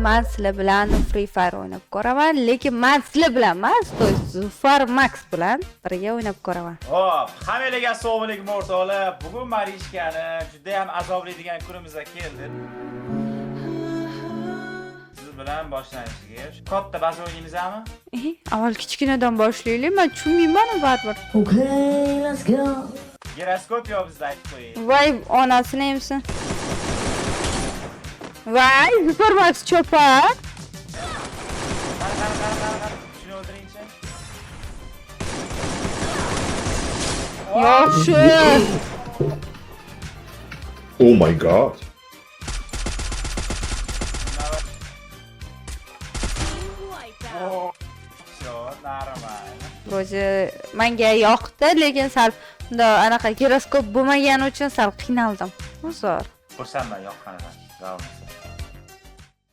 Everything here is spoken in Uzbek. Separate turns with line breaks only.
Man sizlar bilan Free Fire o'ynab ko'raman, lekin man sizlar bilan emas, то есть Zufar Max bilan birga o'ynab ko'raman.
Hop, hammalarga assalomu alaykum, o'rtoqlar. Bugun Marishkani juda ham azoblaydigan kunimizga keldi. Siz bilan boshlanishiga katta baza o'ynaymizmi?
Avval kichkinadan boshlaylik, man tushunmayman baribir.
Okay, let's go.
Giroskop yo'q bizda, aytib qo'ying.
Voy, onasini emsin. Voy, Zufar Max cho'pa.
Qara, qara, qara, qara, qara. Shuni o'ldiringchi.
Yaxshi.
Oh my God.
Всё, нормально.
Вроде menga yoqdi, lekin sal bundoq anaqa giroskop bo'lmagani uchun sal qiynaldim. Zo'r.
Xursandman yoqqanidan. Главное.